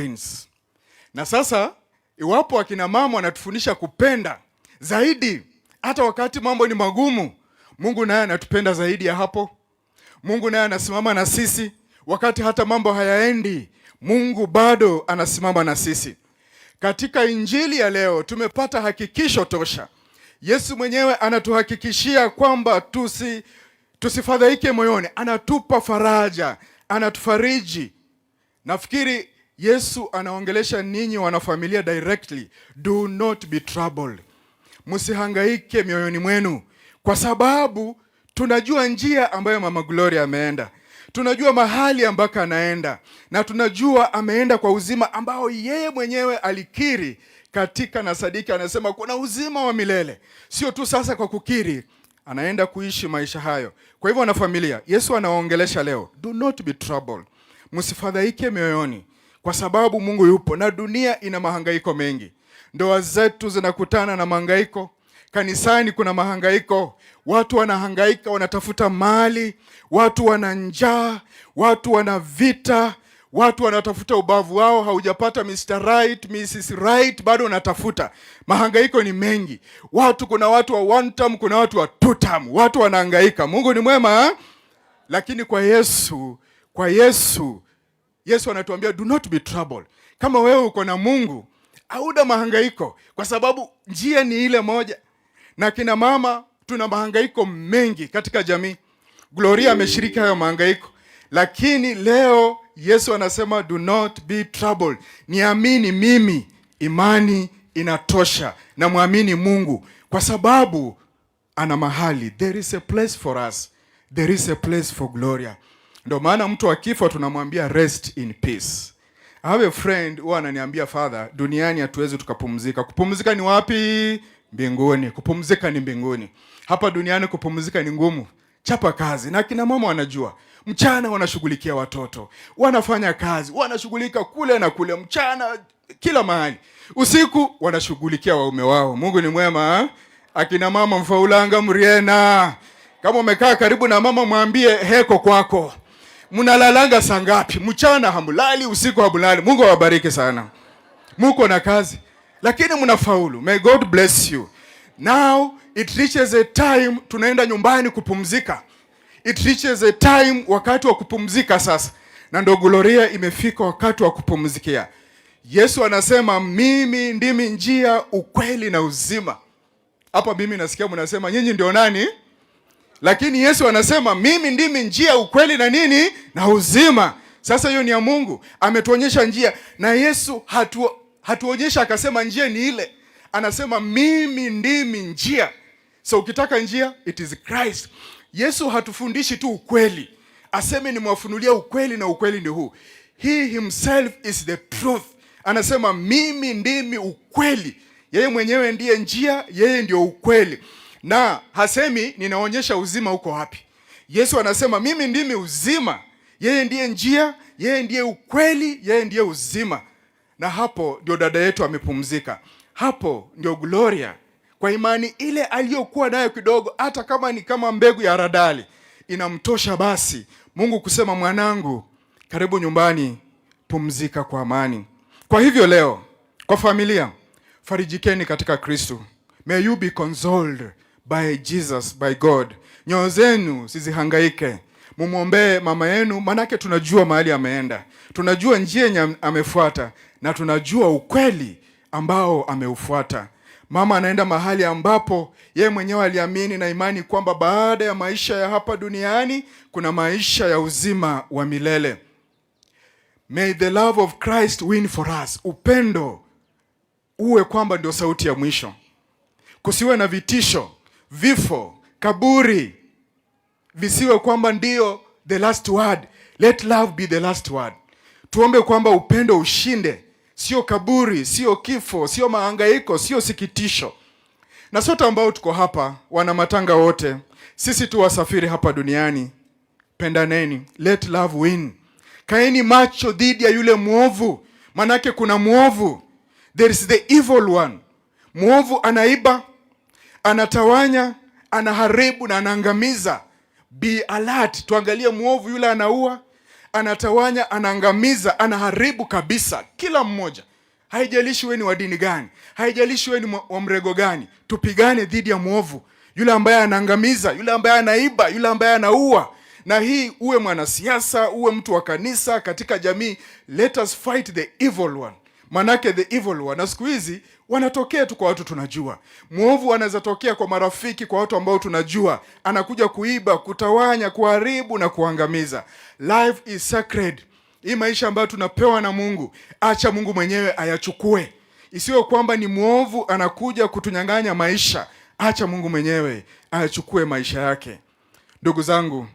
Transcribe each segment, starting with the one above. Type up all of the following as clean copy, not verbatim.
Wins. Na sasa iwapo akina mama wanatufundisha kupenda zaidi hata wakati mambo ni magumu, Mungu naye anatupenda zaidi ya hapo. Mungu naye anasimama na sisi wakati hata mambo hayaendi. Mungu bado anasimama na sisi. Katika Injili ya leo tumepata hakikisho tosha. Yesu mwenyewe anatuhakikishia kwamba tusifadhaike moyoni, anatupa faraja, anatufariji. Nafikiri Yesu anaongelesha ninyi wanafamilia directly. Do not be troubled. Msihangaike mioyoni mwenu, kwa sababu tunajua njia ambayo Mama Gloria ameenda, tunajua mahali ambako anaenda, na tunajua ameenda kwa uzima ambao yeye mwenyewe alikiri katika na sadiki, anasema kuna uzima wa milele. Sio tu sasa kwa kukiri, anaenda kuishi maisha hayo. Kwa hivyo, wanafamilia, Yesu anawaongelesha leo, do not be troubled, msifadhaike mioyoni, kwa sababu Mungu yupo na dunia ina mahangaiko mengi. Ndoa zetu zinakutana na mahangaiko, kanisani kuna mahangaiko, watu wanahangaika, wanatafuta mali, watu wana njaa, watu wana vita, watu wanatafuta ubavu wao, haujapata Mr. Right, Mrs. Right, bado unatafuta. Mahangaiko ni mengi. Watu, kuna watu wa one term, kuna watu wa two term, watu wanahangaika. Mungu ni mwema ha? Lakini kwa Yesu, Yesu anatuambia, "Do not be troubled." Kama wewe uko na Mungu hauna mahangaiko, kwa sababu njia ni ile moja. Na kina mama tuna mahangaiko mengi katika jamii. Gloria ameshiriki hayo mahangaiko, lakini leo Yesu anasema, "Do not be troubled." Niamini mimi, imani inatosha, na mwamini Mungu kwa sababu ana mahali. There is a place for us, there is a place for Gloria. Ndio maana mtu akifa tunamwambia, "Rest in peace." I have a friend huwa ananiambia, "Father, duniani hatuwezi tukapumzika. Kupumzika ni wapi? Mbinguni. Kupumzika ni mbinguni. Hapa duniani kupumzika ni ngumu. Chapa kazi." Na kina mama wanajua. Mchana wanashughulikia watoto, wanafanya kazi, wanashughulika kule na kule, mchana kila mahali. Usiku wanashughulikia waume wao. Mungu ni mwema, ha? Akina mama mfaulanga mriena. Kama umekaa karibu na mama, mwambie heko kwako. Mnalalanga saa ngapi? Mchana hamulali, usiku hamulali. Mungu awabariki sana. Muko na kazi lakini mnafaulu. May God bless you. Now it reaches a time tunaenda nyumbani kupumzika. It reaches a time, wakati wa kupumzika sasa, na ndo Gloria imefika wakati wa kupumzikia. Yesu anasema, "Mimi ndimi njia, ukweli na uzima." Hapa mimi nasikia mnasema nyinyi ndio nani? Lakini Yesu anasema, "Mimi ndimi njia, ukweli na nini? Na uzima." Sasa hiyo ni ya Mungu, ametuonyesha njia, na Yesu hatuonyesha akasema njia ni ile, anasema, "Mimi ndimi njia." So ukitaka njia, it is Christ. Yesu hatufundishi tu ukweli, aseme nimewafunulia ukweli na ukweli ni huu. He himself is the truth. Anasema, "Mimi ndimi ukweli." Yeye mwenyewe ndiye njia, yeye ndio ukweli, na hasemi ninaonyesha uzima uko wapi. Yesu anasema, "Mimi ndimi uzima." Yeye ndiye njia, yeye ndiye ukweli, yeye ndiye uzima. Na hapo ndio dada yetu amepumzika. Hapo ndio Gloria kwa imani ile aliyokuwa nayo kidogo, hata kama ni kama mbegu ya haradali, inamtosha basi Mungu kusema, "Mwanangu, karibu nyumbani, pumzika kwa amani." Kwa hivyo leo, kwa familia, farijikeni katika Kristo. May you be consoled by Jesus, by God. Nyoyo zenu zisihangaike. Mumwombee mama yenu, manake tunajua mahali ameenda, tunajua njia yenye amefuata na tunajua ukweli ambao ameufuata. Mama anaenda mahali ambapo yeye mwenyewe aliamini na imani kwamba baada ya maisha ya hapa duniani kuna maisha ya uzima wa milele. May the love of Christ win for us. Upendo uwe kwamba ndio sauti ya mwisho. Kusiwe na vitisho, vifo, kaburi visiwe kwamba ndio the last word. Let love be the last word. Tuombe kwamba upendo ushinde, sio kaburi, sio kifo, sio mahangaiko, sio sikitisho. Na sote ambao tuko hapa, wana matanga wote, sisi tu wasafiri hapa duniani, pendaneni, let love win. Kaeni macho dhidi ya yule mwovu, manake kuna mwovu, there is the evil one. Mwovu anaiba, anatawanya, anaharibu na anaangamiza. Be alert, tuangalie mwovu yule anaua, Anatawanya, anaangamiza, anaharibu kabisa kila mmoja. Haijalishi wewe ni wa dini gani, haijalishi wewe ni wa mrengo gani, tupigane dhidi ya mwovu, yule ambaye anaangamiza, yule ambaye anaiba, yule ambaye anaua. Na hii uwe mwanasiasa, uwe mtu wa kanisa, katika jamii, let us fight the evil one. Manake the evil one, na siku hizi wanatokea tu kwa watu tunajua. Mwovu anaweza tokea kwa marafiki, kwa watu ambao tunajua, anakuja kuiba, kutawanya, kuharibu na kuangamiza. Life is sacred. Hii maisha ambayo tunapewa na Mungu, acha Mungu mwenyewe ayachukue. Isiwe kwamba ni mwovu anakuja kutunyang'anya maisha. Acha Mungu mwenyewe ayachukue maisha yake. Ndugu zangu,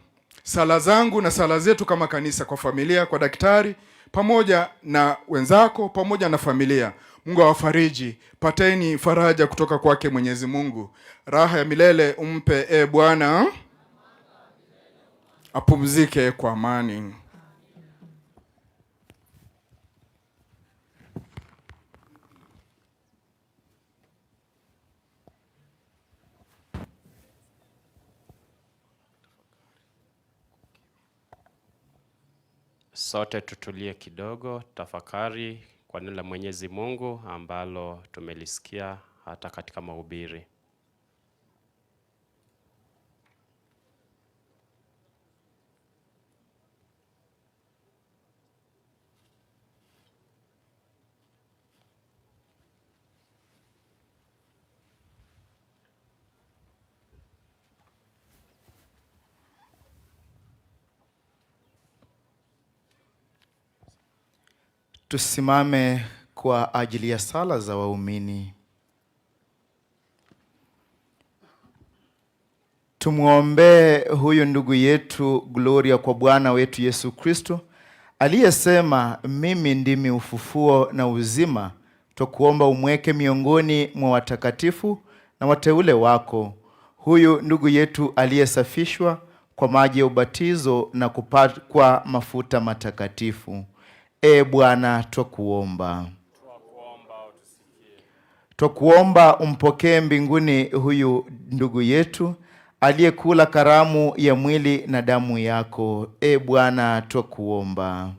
sala zangu na sala zetu kama kanisa, kwa familia, kwa daktari, pamoja na wenzako, pamoja na familia, Mungu awafariji, pateni faraja kutoka kwake Mwenyezi Mungu. Raha ya milele umpe, e Bwana, apumzike kwa amani. Sote tutulie kidogo, tafakari kwa neno la Mwenyezi Mungu ambalo tumelisikia hata katika mahubiri. Tusimame kwa ajili ya sala za waumini. Tumwombee huyu ndugu yetu Gloria kwa Bwana wetu Yesu Kristo aliyesema, mimi ndimi ufufuo na uzima. Twakuomba umweke miongoni mwa watakatifu na wateule wako huyu ndugu yetu aliyesafishwa kwa maji ya ubatizo na kupakwa mafuta matakatifu. E Bwana, twakuomba. Twakuomba umpokee mbinguni huyu ndugu yetu aliyekula karamu ya mwili na damu yako. E Bwana, twakuomba.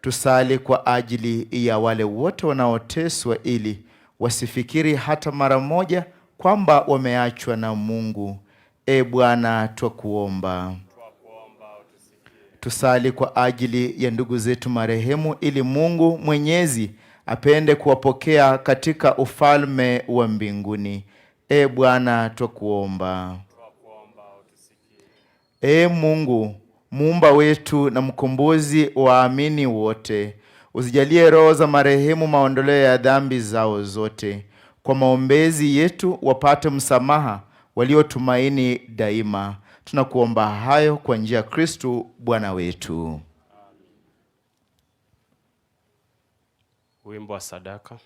Tusali kwa ajili ya wale wote wanaoteswa ili wasifikiri hata mara moja kwamba wameachwa na Mungu. E Bwana, twakuomba. Tusali kwa ajili ya ndugu zetu marehemu ili Mungu Mwenyezi apende kuwapokea katika ufalme wa mbinguni. E Bwana, twakuomba. E Mungu muumba wetu na mkombozi waamini wote, uzijalie roho za marehemu maondoleo ya dhambi zao zote. Kwa maombezi yetu wapate msamaha waliotumaini daima. Tunakuomba hayo kwa njia ya Kristu Bwana wetu. Wimbo wa sadaka.